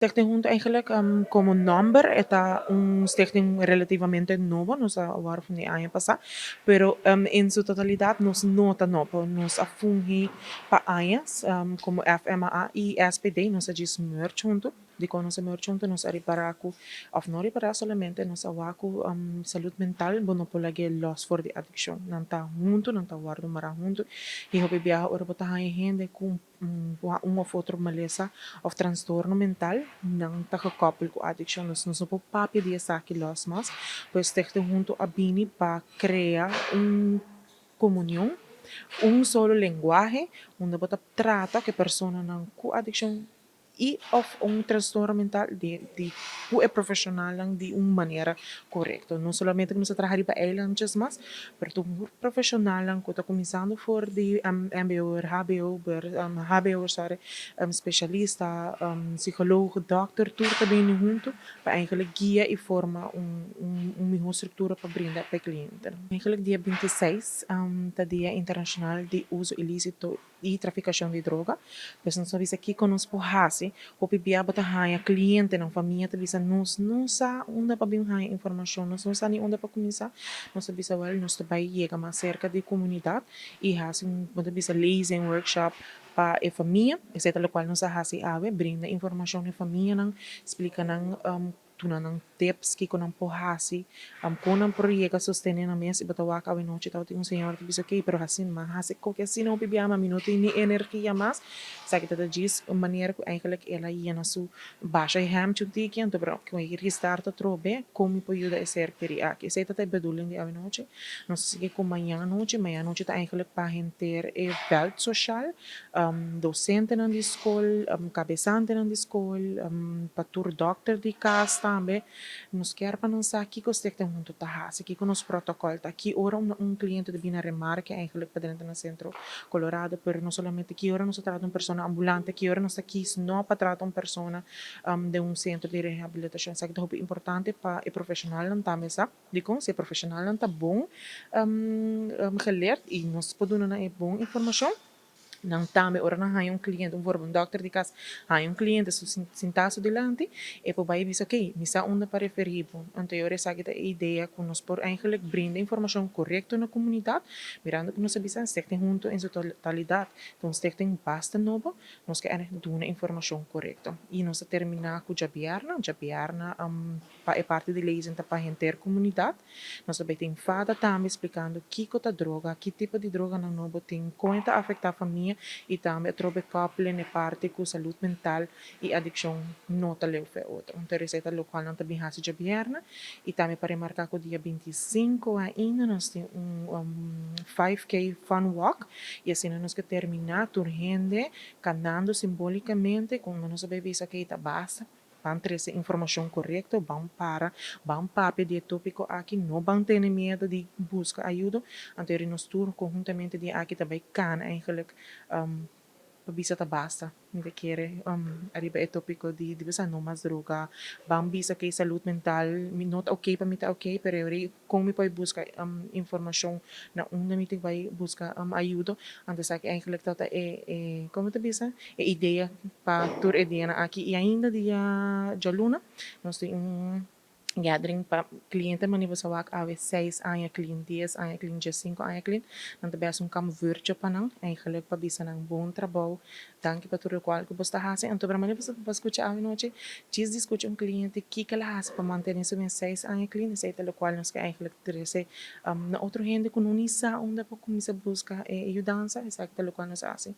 Stichting Hunto eigenlijk komo nòmber e ta un stichting relativamente nobo, nos a wòrdu fundí aña pasá, pero en su totalidat nos no ta nobo. Nos a fungi pa añas komo FMAA i SPD, nos a djis merge huntu. Dikon nos a merge huntu? Nos a ripará ku, òf no ripará solamente, nos a wak ku salud mental bo no por lag'é lòs for di adikshon. Nan ta huntu, nan ta wòrdu mará huntu i hopi biaha ora bo ta haña hende ku un of otro malesa of trastorno mental, nan ta gekoppel ku adikshon. Dus nos no por papia di esaki los mas. Pues Stichting Hunto a bini pa krea un komunion, un solo lenguahe, unda bo ta trata ku e personanan ku adikshon i of un trastorno mental di di ku e profeshonalnan di un manera korekto. No solamente ku nos ta traha riba eilandjes mas, pero tur profeshonalnan ku ta kuminsando for di mbo-er, hbo-er, hbo-er sorry, speshalista, psikoloog, dòkter, tur ta bini huntu pa eigenlijk guia i forma un un mihó struktura pa brinda pa e klientenan. Eigenlijk dia 26 ta dia internashonal di uso ilisito i trafikashon di droga. Pues nos ta bisa kiko nos por hasi. Hopi bia bo ta haña klientenan, famia ta bisa nos no sa unda pa bin haña informashon, nos no sa ni unda pa kuminsá. Nos ta bisa wèl nos ta bai yega mas serka di komunidat i hasi un bo ta bisa lezing, workshop pa e famia. Esei ta lokual nos a hasi awe, brinda informashon na e famianan, splika nan Duna nan tips kiko nan por hasi, kon nan por yega sostene nan mes. I bo ta wak awenochi tabatin un señora ta bisa okey pero hasi mi hasi koke asina hopi bia ma mi no tin ni energia mas. Esaki ta ta djis un manera ku eigenlijk el a yena su basha e hemchi un tiki anto pero ku e restart atrobe kon mi por yuda e ser keri aki. Esei ta ta e bedoeling di awenochi. Nos ta sigui ku mañan anochi. Mañan anochi ta eigenlijk pa henter e veld soshal. Dosentenan di skol, kabesantenan di skol, pa tur dòkter di kas tambe. Nos kier pa nan sa kiko Stichting Hunto ta hasi, kiko nos protokòl ta, ki ora un kliente ta bini a remarke eigenlijk pa drenta na Sentro Colorado, pero no solamente ki ora nos ta trata un persona ambulante, ki ora nos ta kis no pa trata un persona den un sentro di rehabilitashon. Esaki ta hopi importante pa e profeshonalnan tambe sa. Dikon? Si e profeshonalnan ta bon geleerd i nos por duna nan e bon informashon, nan tambe ora nan haña un kliente, un voorbeeld un dòkter di kas haña un kliente su sintá su dilanti, e por bai i bisa okey, mi sa unda pa referí bo. Anto e ora esaki ta e idea ku nos por eigenlijk brinda informashon korekto na komunidat, mirando ku nos a bisa Stichting Hunto en su totalidat ta un stichting basta nobo, nos ke eigenlijk duna informashon korekto. I nos ta terminá ku djabièrnè, djabièrnè. Pa e parti di lezing ta pa henter komunidat. Nos ta bai tin fada tambe splikando kiko ta droga, ki tipo di droganan nobo tin, kon e ta afektá famia i tambe atrobe koppelen e parti ku salud mental i adikshon no ta leu fe otro. Anto esei ta lokual nan ta bin hasi djabièrnè i tambe pa remarká ku dia 25 ainda nos tin un 5K fun walk i asina nos ke terminá tur hende kanando simbolikamente ku nos a bai bisa kei ta basta. Ban trese informashon korekto, ban para, ban papia di e topiko aki, no ban tene miedu di buska ayudo. Anto eri nos tur konhuntamente di aki ta bai kana eigenlijk pa bisa ta basta. Mi ta kere ariba e topiko di di bisa no mas droga, ban bisa ke salud mental mi no ta oke pa mi ta oke, pero eri Kon mi por buska informashon na unda mi tin bai buska ayudo? Anto esaki eigenlijk ta e e komo ta bisa e idea pa tur e dianan aki i ainda dia djaluna nos tin un gathering pa kliente manera bo sa wak awe seis aña klin, dies aña klin, diesinku aña klin nan ta bes un kamp-vuurtje pa nan eigenlijk pa bisa nan bon trabou. Danki pa tur lokual ku bos ta hasi. Anto bra manera boso ta skucha awe nochi, djis di skucha un kliente kiko el a hasi pa mantene su mes seis aña klin, esei ta lokual nos ke eigentlik trese na otro hende ku no ni sa unda pa kuminsá buska e yudansa, esaki ta lokual nos a hasi.